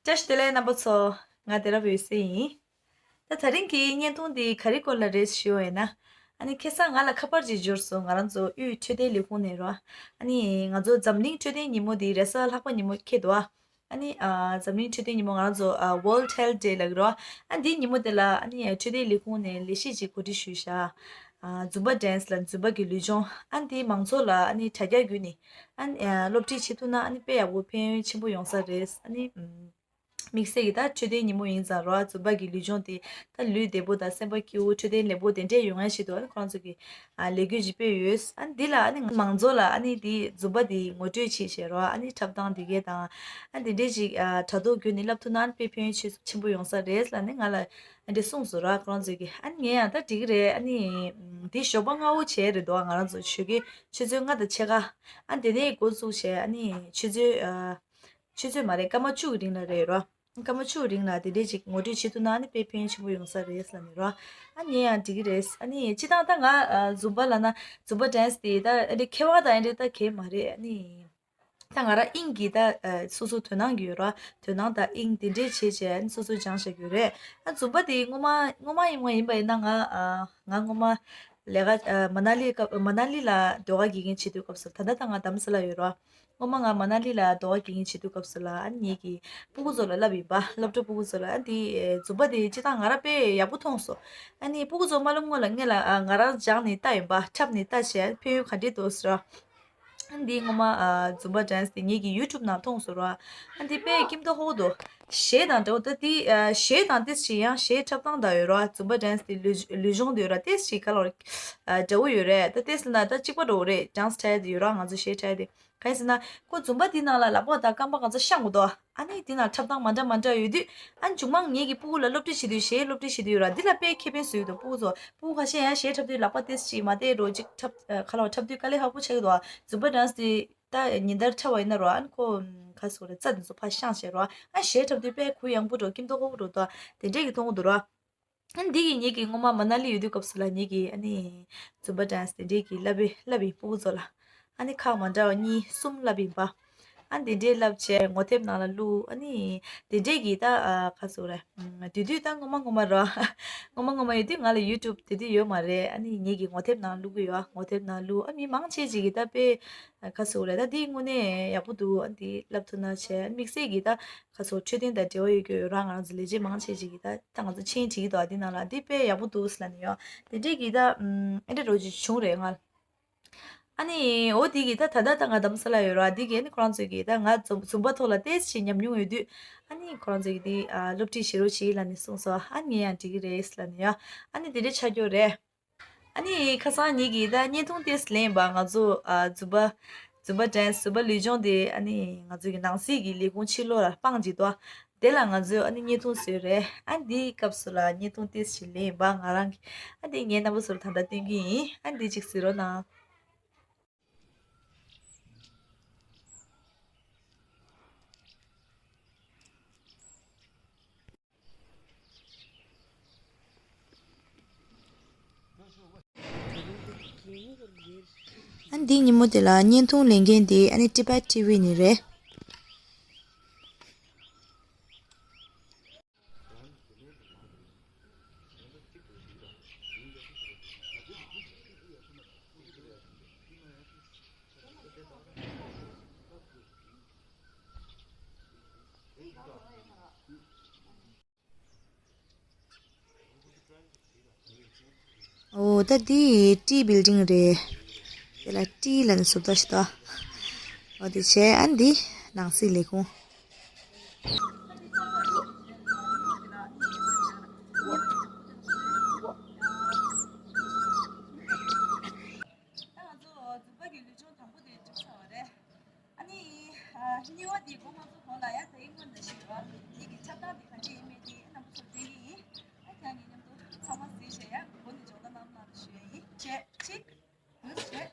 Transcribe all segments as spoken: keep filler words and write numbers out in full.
བཀྲ་ཤིས་བདེ་ལེགས་རྣམ་པ་ཚོ། ང་བདེ་རབ་འོད་ཟེར་ཡིན། ད་དེ་རིང་གི་བརྙན་ཐུང་འདི་ག་རེ་སྐོར་ལ་རེད་ཞུ་བ་ཡིན་ན། ཨ་ནི་ཁ་སང་ང་ལ་ཁ་པར་ཅིག་འབྱོར་སོང་། ང་རང་ཚོ་དབུས་འཕྲོད་བསྟེན་ལས་ཁུངས་ནས་རོ། ཨ་ནི་ང་ཚོ་འཛམ་གླིང་འཕྲོད་བསྟེན་ཉིན་མོ་འདི་རེས་གཟའ་ལྷག་པ་ཉིན་མོ་འཁེལ་འདུག་ཨ་ནི་ཨ་འཛམ་གླིང་འཕྲོད་བསྟེན་ཉིན་མོ་ང་རང་ཚོ་ཨ་World Health Day ལབ་ཀྱི་རོ། ཨ་འདིའི་ཉིན་མོ་དེ་ལ་ཨ་ནི་འཕྲོད་བསྟེན་ལས་ཁུངས་ནས་ལས་གཞི་ཅིག་གོ་སྒྲིག་ཞུས་ཤག་ཨ་ཛུམ་བྷ་ཌན་སི་ལ་ཛུམ་བྷ་གི་ལུས་སྦྱོང་། ཨ་འདི་མང་ཚོགས་ལ་ཨ་ནི་དྲ་རྒྱ་བརྒྱུད་ནས་ཨ་ནི་ཨ་སློབ་ཁྲིད་བྱེད་ཐུབ་ན་ཨ་ནི་དཔེ་ཡག་པོ་ཕན་ཡོན་ཆེན་པོ་ཡོང་ས་རེད། ཨ་ནི་ཨམ། དམིགས་བསལ་གྱི་ད་འཕྲོད་བསྟེན་ཉིན་མོ་ཡིན་ཙང་རོ། ཛུམ་བྷ་གི་ལུས་སྦྱོང་དེ་ད་ལུས་བདེ་པོ་དང་སེམས་པ་སྐྱིད་པོ་འཕྲོད་བསྟེན་ལེགས་པོ་དེ་འདྲས་ཡོང་ཡ་ཞིག་འདུག་ཨ་ནི་ཁོ་རང་ཚོ་གི་ཨ་ལས་འགུལ་ཞིག་སྤེལ་ཡོད། ཨ་ནི་འདི་ལ་ཨ་ནི་མང་ཚོགས་ལ་ཨ་ནི་འདི་ཛུམ་བྷ་འདི་ངོ་སྤྲོད་བྱེད་བྱས་རོ། ཨ་ནི་འཁྲབ་སྟངས་འདི་གས་དང་ཨ་འདི་འདྲས་ཅིག་ཨ་དྲ་ཐོག་བརྒྱུད་ནས་བསླབ་ཐུབ་ན་ཨ་ནི་དཔེ་ཕན་ཡོན་ཆེ་ཆེན་པོ་ཡོང་ས་རེད་ལབ་ནས་ང་ལ་ཨ་འདྲས་གསུངས་སོང་རོ། ཁོ་རང་ཚོ་གི་ཨ་ནི་ངས་ཡང་ད་འགྲིག་གི་རེད། ཨ་ནི་འདི་ཞོགས་པ་སྔ་པོ་བྱས་རེད་འདུག་ང་རང་ཚོ་ཆོས་ཀའི་ཆུ་ཚོད་ལྔ་དང་ཕྱེད་ཀ་ཨ་དེ་ནས་འགོ་བཙུགས་བྱས་ཨ་ནི་ཆུ་ཚོད་ཨ། ཆུ་ཚོད་མ་རེད། སྐར་མ་བཅུ་གི་རིང་ལ་རེད་རོ། སྐར་མ་བཅུ་གི་རིང་ལ་དེ་འདྲས་ཅིག་ངོ་སྤྲོད་བྱེད་ཐུབ་ན་ཨ་ནི་དཔེ་ཕན་ཡོན་ཆེན་པོ་ཡོང་ས་རེད་ལབ་ནས་རོ། ཨ་ནི་ཡང་འགྲིག་གི་རེད། ཨ་ནི་སྤྱིར་བཏང་ད་ང་ཛུམ་བྷ་ལབ་ན་ཛུམ་བྷ་ཌན་སི་དེ་ད་ཨ་འདྲས་མཁས་པ་དང་ཨ་འདྲས་ད་གས་མ་རེད། ཨ་ནི་ད་ང་རང་དབྱིངས་ཀྱི་ད་སོ་སོ་དོ་སྣང་གི་ཡོད་རོ། དོ་སྣང་དང་དབྱིངས་དེ་འདྲས་བྱས་བྱས་ཨ་ནི་སོ་སོ་སྦྱངས་བཞག་གི་ཡོད་རེད། ཨ་ཛུམ་བྷ་དེ་སྔོན་མ་སྔོན་མ་ཡིན་མ་ཡིན་པ་ཡིན་ན་ང་ང་སྔོན་མ་ལས་ཀ་ཨ་མ་ན་ལི་སྐབས་མ་ན་ལི་ལ་ཟློས་གར་དགེ་རྒན་བྱེད་དུས་སྐབས་སུ། ད་ལྟ་ད་ང་རྡ་རམ་ས་ལ་ཡོད་རོ། སྔོན་མ་ང་མ་ན་ལི་ལ་ཟློས་གར་དགེ་རྒན་བྱེད་དུས་སྐབས་སུ་ལ་ཨ་ནི་ངེད་ཀྱི་སྤུ་གུ་ཚོ་ལ་བསླབས་ཡིན་པ། སློབ་གྲྭ་སྤུ་གུ་ཚོ་ལ། ཨ་འདི་ཛུམ་བྷ་དེ་སྤྱིར་བཏང་ང་རང་དཔེ་ཡག་པོ་མཐོང་སོང་། ཨ་ནི་སྤུ་གུ་ཚོ་མ་སླེབས་སྔོན་ལ་ངེད་ལ་ཨ་ང་རང་སྦྱངས་ནས་ལྟ་ཡིན་པ། འཁྲབ་ནས་ལྟ་བྱས་ཕན་ཡོན་ག་འདྲས་འདུག་ཟེར། ཨ་འདི་སྔོན་མ་ཨ་ཛུམ་བྷ་ཌན་སི་དེ་ངེད་ཀྱི་ཡུ་ཊུབ་ནང་མཐོང་སོང་ར། ཨ་འདི་དཔེ་སྐྱིད་མདོག་ཁ་པོ་འདུག་གཞས་དང་འདྲ་བོ། ད་འདི་ཨ་གཞས་དང་ཏོག་ཙམ་ཡང་གཞས་འཁྲབ་སྟངས་དང་ཡོད་ར། ཛུམ་བྷ་ཌན་སི་དེ་ལུས་ལུས་སྦྱོང་དེ་ཡོད་ར། ཏོག་ཙམ་ག་ལ་ཨ་འདྲ་བོ་ཡོད་རེད། ད་ཏོག་ཙམ་ན་ད་གཅིག་པ་འདྲ་བོ་རེད། ཌན་སི་འཁྲབ་ཡ་དེ་ཡོད་ར། ང་ཚོ་གཞས་འཁྲབ་ཡ་དེ། གང་ཡིན་ཟེར་ན་ཁོ་ཛུམ་བྷ་དེའི་ནང་ལ་ལག་པ་དང་རྐང་པ་གང་ཚང་བཤམས་དགོས་འདུག་ཨ་ནི་དེ་ནང་འཁྲབ་སྟངས་མ་འདྲ་མ་འདྲ་ཡོད་དུས། ཨ་མཇུག་མ་ངེད་ཀྱི་སྤུ་གུ་ལ་སློབ་ཁྲིད་བྱེད་དུས། གཞས་སློབ་ཁྲིད་བྱེད་དུས་ཡོད་ར། འདི་ལ་དཔེ་ཁེ་ཕན་བཟོས་ཡོད་འདུག་སྤུ་གུ་ཚོ། སྤུ་གུ་ཁ་ཤས་ཡང་གཞས་འཁྲབ་དུས་ལག་པ་ཏོག་ཙམ་ཅིག་མ་བདེ་འགྲོ་ཅིག་འཁྲབ་ཨ་ཁ་ལོ་འཁྲབ་དུས་དཀའ་ལས་ཁག་པོ་ཆགས་ཀྱི་འདུག་ཛུམ་བྷ་ཌན་སི་དེ་ད་ཉིན་ལྟར་འཁྲབ་པ་ཡིན་ན་རོ། ཨ་ནི་ཁོ་ག་ཟེར་དགོས་རེད། རྩ་དེ་ཚོ་ཕར་བཤམས་བྱས་རོ། ཨ་གཞས་འཁྲབ་དུས་དཔེ་གུ་ཡངས་པོ་འགྲོ། སྐྱིད་མདོག་ཁ་པོ་འགྲོ་འདུག་དེ་འདྲས་ཀྱི་མཐོང་གི་འདུག་ར། ཨ་འདི་གི་ངེད་ཀྱི་སྔོན་མ་མ་ན་ལི་ཡོད་དུས་སྐབས་སུ་ལ་ངེད་ཀྱི་ཨ་ནི་ཛུམ་བྷ་ཌན་སི་དེ་འདྲས་ཀྱི་བསླབ་པའི་བསླབ་པའི་སྤུ་གུ་ཚོ་ལ། ཨ་ནི་ཁག་མ་འདྲ་བ་གཉིས་གསུམ་བསླབ་ཡིན་པ། ཨ་འདི་འདྲས་བསླབ་བྱས་ངོ་དེབ་ནང་ལ་བླུགས། ཨ་ནི་དེ་འདྲས་ཀྱི་ད་ཨ་ག་ཟེར་དགོས་རེད། ཨ་དེ་དུས་ད་སྔོན་མ་སྔོན་མ་ར། སྔོན་མ་སྔོན་མ་ཡོད་དུས་ང་ལ་ཡུ་ཊུབ་དེ་དུས་ཡོད་མ་རེད། ཨ་ནི་ངེད་ཀྱི་ངོ་དེབ་ནང་བླུགས་ཀྱི་ཡོད། ངོ་དེབ་ནང་བླུགས། ཨ་མི་མང་ཆེ་ཅིག་གིས་ད་དཔེ་ཨ་ག་ཟེར་དགོས་རེད། ད་འདི་དངོས་གནས་ཡག་པོ་འདུག་ཨ་འདི་བསླབ་ཐུབ་ན་བྱས། དམིགས་བསལ་གྱིས་ད་ག་ཟེར་འཕྲོད་བསྟེན་དང་འབྲེལ་བ་ཡོད་རྒྱུ་ཡོད་ར། ང་རང་ཚོ་ལས་བྱེད་མང་ཆེ་ཅིག་གིས་ད་ད་ང་ཚོ་མཆན་བྲིས་ཀྱི་འདུག་ཨ་འདི་ནང་ལ་འདི་དཔེ་ཡག་པོ་འདུག་ཟེར་ལབ་ནས་ཡོད། དེ་འདྲས་ཀྱིས་ད་ཨ་འདྲས་འདྲ་བོ་ཅིག་བྱུང་རེད་ང་ལ། ཨ་ནི་འོ་དེ་གིས་ད་ད་ལྟ་ད་ང་རྡ་རམ་ས་ལ་ཡོད་ར། དེ་གིས་ཨ་ནི་ཁོ་རང་ཚོས་ཀྱིས་ད་ང་ཛུམ་ཛུམ་བྷ་ཐོག་ལ་ཏོག་ཙམ་ཉམས་མྱོང་ཡོད་དུས། ཨ་ནི་ཁོ་རང་ཚོས་ཀྱིས་དེ་ཨ་སློབ་ཁྲིད་བྱེད་རོགས་བྱེད་ལབ་ནས་གསུངས་སོང་། ཨ་ནི་ངས་ཡང་འགྲིག་གི་རེད་ལབ་ནས་ཡ། ཨ་ནི་དེ་འདྲས་ཆགས་ཀྱི་ཡོད་རེད། ཨ་ནི་ཁ་སང་ངེད་ཀྱིས་ད་བརྙན་ཐུང་ཏོག་ཙམ་ལེན་པ། ང་ཚོ་ཨ་ཛུམ་བྷ་ཛུམ་བྷ་ཌན་སི་ཛུམ་བྷ་ལུས་སྦྱོང་དེ་ཨ་ནི་ང་ཚོ་གི་ནང་སྲིད་ཀྱི་ལས་ཁུངས་ཕྱི་ལོགས་ལ་སྤང་ཅིག་འདུག་དེ་ལ་ང་ཚོས་ཨ་ནི་བརྙན་ཐུང་བཟོས་རེད། ཨ་འདིའི་སྐབས་སུ་ལ་བརྙན་ཐུང་ཏོག་ཙམ་ལེན་པ་ང་རང་གིས། ཨ་འདི་ངས་རྣམ་པ་ཚོར་ད་ལྟ་སྟོན་གྱི་ཡིན། ཨ་འདི་གཅིག་གཟིགས་རོགས་གནང་། ཨ་འདི་ཉིན་མོ་དེ་ལ་བརྙན་ཐུང་ལེན་མཁན་དེ་ཨ་ནི་ཊི་བེཊ་ཊི་ཝི་ནས་རེད། ཨོ་ད་འདི་ཊི་བིལ་ཌིང་རེད། དེ་ལ་ཊི་ལབ་ནས་བཟོ་ལྟ་ཞིག་འདུག་ཨོ་དེ་བྱས་ཨ་འདི་ནང་སྲིད་ལས་ཁུངས། ད་ང་ཚོ་ཛུམ་བྷ་གི་ལུས་སྦྱོང་དང་པོ་དེ་གྲུབ་ཚར་བ་རེད། ཨ་ནི་ཨ་གཉིས་པ་དེ་སྒོ་མ་ཚུགས་གོང་ལ་ཡ་ད་ཡིན་སྔོན་ནས་ཞིག་རེད་བ། ངེད་ཀྱི་ཁྱབ་སྟངས་དེ་ག་འདྲས་ཡིན་མིན་དེ་རྣམ་པ་ཚོར་སྟོན་གྱི་ཡིན། ཨ་ཁྱེད་རང་གིས་མཉམ་དུ་ཚང་མ་གཟིགས་བྱས་ཡ་སྒོ་ནས་སྦྱོང་བརྡར་གནང་རོགས་གནང་ཞུ་ཡ་ཡིན། བྱས་གཅིག་གཉིས་བྱས། ཨ་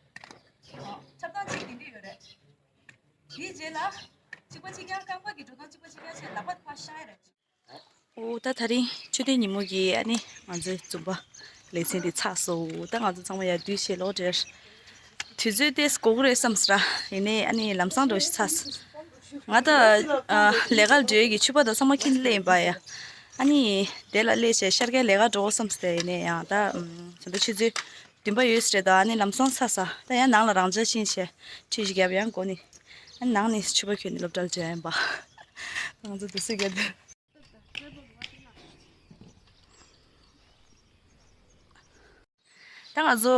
ཁྱབ་སྟངས་གཅིག་དེ་འདྲས་ཡོད་རེད། དེའི་རྗེས་ལ་གཅིག་པ་གཅིག་རྐྱང་རྐང་པ་གི་འགྲོ་སྟངས་གཅིག་པ་གཅིག་རྐྱང་བྱས། ལག་པ་དེ་ཕར་བཤང་ཡ་རེད། ཨོ་ད་དེ་རིང་ཆོས་དོན་ཉིན་མོ་གི་ཨ་ནི་ང་ཚོའི་ཛུམ་བྷ་ལེ་ཚན་དེ་ཚར་སོང་། ད་ང་ཚོ་ཚང་མ་ཡར་བསྡུས་བྱས་ལོག་འགྲོ། དུས་ཚོད་ཏོག་ཙམ་འགོར་གི་རེད་བསམ་སོང་ར། ཡིན་ནའི་ཨ་ནི་ལམ་སང་འགྲོ་ཞིག་ཚར་སོང་ ང་ད་ཨ་ལས་ཀ་འགྲོ་ཡས་ཀྱི་ཕྱུ་པ་དང་ཚང་མ་ཁྱེར་སླེབས་ཡིན་པ་ཡ། ཨ་ནི་དེ་ལ་སླེབས་བྱས་ཤར་ཁའི་ལས་ཀ་འགྲོ་དགོས་བསམ་སྟེ་ཡིན་ནའི་ཡང་ད་ཨམ་ད་ལྟ་ཆུ་ཚོད་བདུན་པ་ཡོད་ས་རེད། ད་ཨ་ནི་ལམ་སང་ཚར་ས་ད་ཡང་ནང་ལ་རང་འཇགས་ཕྱིན་བྱས་ཁྲུས་ཤིག་བརྒྱབ་ཡང་སྒོ་ནས་ཨ་ནི་ནང་ནས་ཕྱུ་པ་ཁྱེར་ནས་སློབ་གྲྭ་ལ་འགྲོ་ཡ་ཡིན་པ། ང་ཚོ་དུས་ཚོད་བརྒྱབ་འདུག་ད་ང་ཚོ་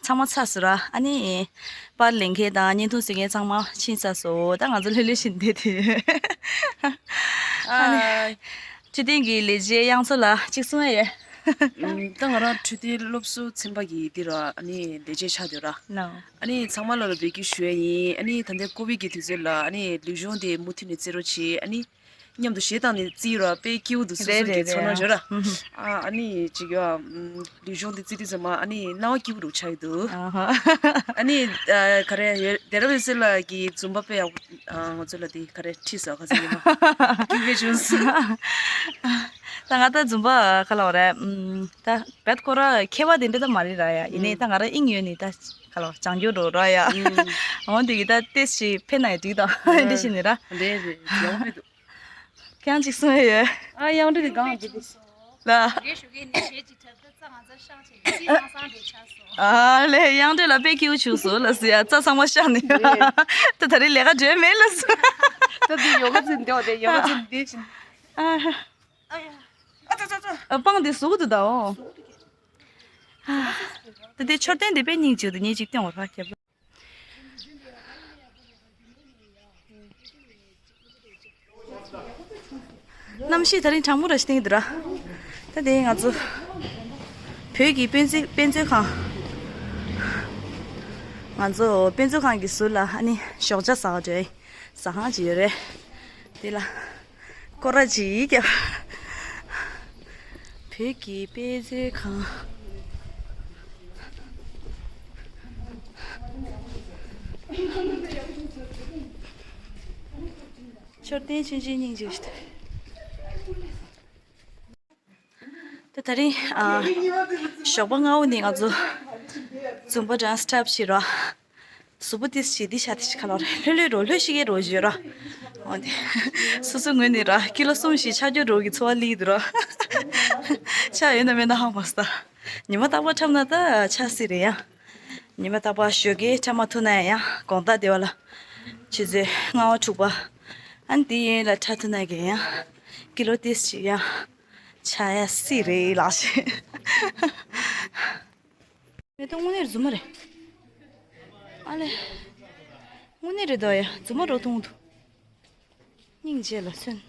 ཚང་མ་ཚར་སོང་ར། ཨ་ནི་པར་ལེན་མཁན་དང་བརྙན་ཐུང་གཟིགས་མཁན་ཚང་མ་ཕྱིན་ཚར་སོང་། ད་ང་ཚོ་ལྷོད་ལྷོད་བཞིན་བསྡད་དེ་ཡོད། ཨ་ནི་ཨ། འཕྲོད་བསྟེན་གྱི་ལས་བྱེད་དབྱངས་མཚོ་ལགས་གཅིག་གསུང་ཡ་ཡོད། ཨུམ། ད་ང་རང་འཕྲོད་བསྟེན་སློབ་གསོ་ཚན་པ་གི་འདི་ར་ཨ་ནི་ལས་བྱེད་ཆགས་བསྡད་ཡོད་ར། ནའོ། ཨ་ནི་ཚང་མ་ལ་ལ་འབོད་སྐུལ་ཞུ་ཡ་ཡིན། ཨ་ནི་ད་ལྟའི་ཀོ་བིད་ཀྱི་དུས་ཚོད་ལ་ཨ་ནི་ལུས་སྦྱོང་དེ་མུ་མཐུད་ནས་རྩེ་རོགས་བྱེད། ཨ་ནི་མཉམ་དུ་གཞས་བཏང་ནས་རྩེ་ཡོད་ར། དཔེ་སྐྱིད་པོ་འདུག་སོ་སོ་རེད་གི་རེད་ཚོར་རེད། སྣང་བྱོས་ར། ཨ་ཨ་ནི་ཅིག་ཡོད་ཨ། ལུས་སྦྱོང་དེ་རྩེ་དུས་ཙམ་པ་ཨ་ནི་སྣང་བ་སྐྱིད་པོ་འདུག་ཆགས་ཡོད་འདུག་ཨ་ཧ། ཨ་ནི་ཨ་ག་རེ་ཡོད་དེ་ར་བའི་སེ་ལ་གི་ཛུམ་པ་དཔེ་ཡག་པོ། ཨ་ང་ཚོ་ལ་དེ་ག་རེ་ཁྲིད་སོ་ག་ཚོད་ཡིན་ན་སྐྱིད་པོ་བྱུང་སོང་། ད་ང་ད་ཛུམ་པ་ག་ལ་བ་རེད། ཨམ། ད་བད་ཁོ་ར་མཁས་པ་དེ་འདྲ་ད་མ་རེད་ར་ཡ། ཡིན་ནའི་ད་ང་ར་དབྱིངས་ཡོད་ནི་ད་ག་ལ་བ་སྦྱང་རྒྱུ་རོ་ར་ཡ། འོན་དེ་གི་ད་ཏེས་ཤི་ཕན་ན་ཡ་འགྲིག་ད་འདི་ཤི་ནི་ར། རེད་རེད། ཡག་པོ་འདུག་ཁྱེད་རང་གཅིག་གསུང་ཡ་ཡོད། ཨ་ཡང་འདྲི་དེ་གང་འདྲི་དེ། ལ། རེ་ཞུ་གི་ནི་ཞེ་ཅིག་ཐབས་ད་རྩ་ང་ཚ་ཤང་ཆེ་ཅི་ལང་སང་འདྲི་ཆ་སོ། ཨ་ལེ་ཡང་འདྲི་ལ་དཔེ་སྐྱིད་པོ་བྱུང་སོང་ལ་སི་ཡ་རྩ་ཚང་མ་ཤང་ནི། ད་ད་རེ་ལས་ཀ་འདྲི་མེད་ལ་སི། ད་དེ་ཡོ་ག་ཚིན་དེ་བ་དེ་ཡོ་ག་ཚིན་དེ་བཞིན། ཨ་ཧ། ཨ་ཡ། ཨ་ཙ་ཙ་ཙ། ཨ་སྤང་དེ་ཟུག་ཏུ་ད་འོ། ད་དེ་མཆོད་རྟེན་དེ་དཔེ་སྙིང་རྗེ་འདུག་ཉིན་གཅིག་སྟོན་བར་ཕར་ཁྱབ། གནམ་གཤིས་ད་རིང་གྲང་མོ་ར་ཞིག་བཏིང་འདུག་ར། ད་དེ་ང་ཚོ་བོད་ཀྱི་དཔེ་མཛོད་དཔེ་མཛོད་ཁང་། ང་ཚོ་དཔེ་མཛོད་ཁང་གི་ཟུར་ལ་ཨ་ནི་ཞོགས་ཇ་ཟ་ག་འགྲོ་ཡི། ཟ་ཁང་ཅིག་ཡོད་རེད། དེ་ལ་སྐོར་ར་ཅིག་བརྒྱབ། བོད་ཀྱི་དཔེ་མཛོད་ཁང་། མཆོད་རྟེན་ཆུང་ཆུང་སྙིང་རྗེ་ཞིག་འདུག་ད་ད་རིང་ཨ་ཞོགས་པ་སྔ་པོ་ནས་ང་ཚོ་ཛུམ་པ་ཌན་སི་སི་ཊེབ་བྱེད་རོགས། གཟུགས་པོ་ཏིས་བྱེད་འདི་ཤ་ཏིས་ཁ་ལོར་ལྷོད་ལྷོད་རོ་ལྷོད་ཤིག་གེ་རོ་བྱེད་རོགས། འོ་དེ་སོ་སོ་ངོས་ནས་ར་ཀི་ལོ་གསུམ་ཞིག་ཆག་རྒྱུ་རོ་གི་ཚོར་བ་སླེབས་འདུག་རོ། ཆག་ཡོད་ན་མེད་ན་ཧ་མ་སོང་། ཉི་མ་རྟག་པར་འཁྲབ་ན་ད་ཆག་སྲིད་རེད་ཡ། ཉི་མ་རྟག་པར་ཞོགས་ཀས་འཁྲབ་མ་ཐུབ་ན་ཡང་དགོང་དག་དེ་བ་ལ་ཆུ་ཚོད་ལྔ་པ་དྲུག་པ་ཨ་ནི་དེ་ཡན་ལ་འཁྲབ་ཐུབ་ན་གི་ཡང་ཀི་ལོ་ཏིས་ཅིག་ཡང་ཆག་ཡ་སྲིད་རེད་ལགས་ཤེ། མེ་ཏོག་དངོས་གནས་རྫུན་མ་རེད། ཨ་ལེ། དངོས་གནས་རེད་དོ་ཡ་རྫུན་མ་རོ་མཐོང་འདུག་སྙིང་རྗེ་ལ་མཚོན།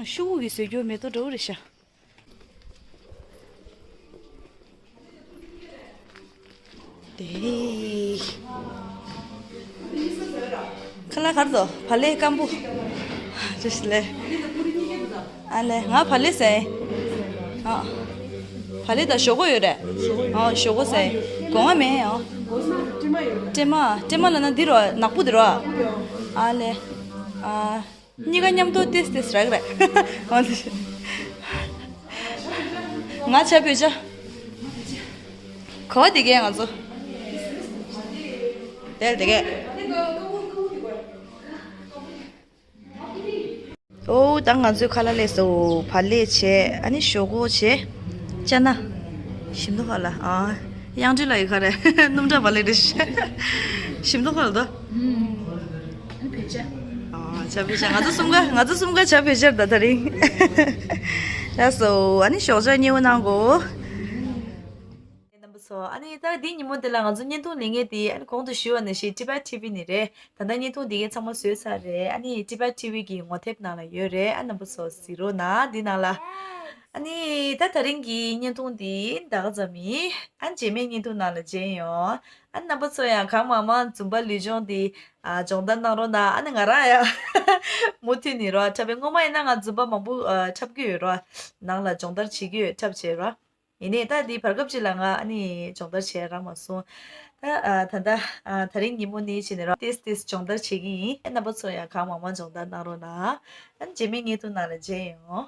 ཨ་ཤུ་གུ་གི་བཟོས་རྒྱུ་མེ་ཏོག་འདྲ་བོ་རེད་ཤག་དེ། ཁ་ལག་གར་དོ་བ་ལེ་སྐམ་པོ། ཅི་ཞིག་ལེ། ཨ་ལེ་ང་བ་ལེ་ཟེར། ཨ། བ་ལེ་དང་ཞོག་ཁོག་ཡོད་རེད། ཨ་ཞོག་ཁོག་ཟེར། སྒོ་ང་མེད་ཨ། སྲན་མ་སྲན་མ་ལབ་ན་འདི་རོ་ནག་པོ་འདི་རོ། ཨ་ལེ། ཨ། གཉིས་ཀ་མཉམ་དུ་ཏེས་ཏེས་རག་རེད། འོ་དེ། ང་ཆ་བོད་ཆ། གོ་བ་དེ་གས་ང་ཚོ། དེ་དེ་གས། ཨོ་ད་ང་ཚོའི་ཁ་ལག་ལས་སོ་བ་ལེ་བྱས་ཨ་ནི་ཞོག་ཁོག་བྱས། ཅ་ན། ཞིམ་མདོག་ཁ་ལ་ཨ། གཡང་འབྲི་ལ་ཡི་ཁ་རེ་སྣུམ་སྒྲ་བ་ལེ་རེ་ཞིམ་མདོག་ཁ་ལ་དོ། ཨ་ནི་བོད་ཇ། ཨ་ཇ་བོད་ཇ་ང་ཚོ་གསུམ་ཀ་ང་ཚོ་གསུམ་ཀ་ཇ་བོད་ཇར་ད་ད་རིང་། ལགས་སོ་ཨ་ནི་ཞོགས་ཇ་མཉེས་པོ་གནང་གོ། རྣམ་པ་ཚོ་ཨ་ནི་ད་འདི་ཉིན་མོ་འདི་ལ་ང་ཚོ་བརྙན་ཐུང་ལེན་མཁན་དེ་ཨ་ནི་གོང་དུ་ཞུས་པ་ནང་བཞིན་ཊི་བེཊ་ཊི་ཝི་ནས་རེད། ད་ལྟ་བརྙན་ཐུང་འདི་གའི་ཚང་མ་བཟོས་ཚར་རེད། ཨ་ནི་ཊི་བེཊ་ཊི་ཝི་གི་ངོ་དེབ་ནང་ལ་ཡོད་རེད། ཨ་རྣམ་པ་ཚོ་གཟིགས་རོགས་གནང་འདི་ནང་ལ། ཨ་ནི་ད་ད་རིང་གི་བརྙན་ཐུང་འདི་ད་ག་ཙམ་ཡིན། ཨ་རྗེས་མའི་བརྙན་ཐུང་ནང་ལ་མཇལ་ཡོང་། ཨ་རྣམ་པ་ཚོ་ཡང་གང་མང་མང་ཛུམ་པ་ལུས་སྦྱོང་འདི་ཨ་སྦྱོང་བརྡར་གནང་རོགས་གནང་། ཨ་ནི་ང་རང་ཡང་མུ་མཐུད་ནས་རོགས་འཁྲབ་པའི་སྔོན་མ་ཡིན་ན་ང་ཛུམ་པ་མང་པོ་ཨ་འཁྲབ་ཀྱི་ཡོད་རོགས། ནང་ལ་སྦྱོང་བརྡར་བྱེད་ཀྱི་ཡོད་འཁྲབ་བྱེད་རོགས། ཡིན་ནའི་ད་འདི་བར་སྐབས་ཅིག་ལ་ང་ཨ་ནི་སྦྱོང་བརྡར་བྱས་རག་མ་སོང་། ད་ཨ་ད་ལྟ་ཨ་ད་རིང་ཉིན་མོ་ནི་བྱས་ནས་རོགས་ཏེས་ཏེས་སྦྱོང་བརྡར་བྱེད་ཀྱི་ཡིན། རྣམ་པ་ཚོ་ཡང་གང་མང་མང་སྦྱོང་བརྡར་གནང་རོགས་གནང་། ཨ་ནི་རྗེས་མའི་བརྙན་ཐུང་ནང་ལ་མཇལ་ཡོང་།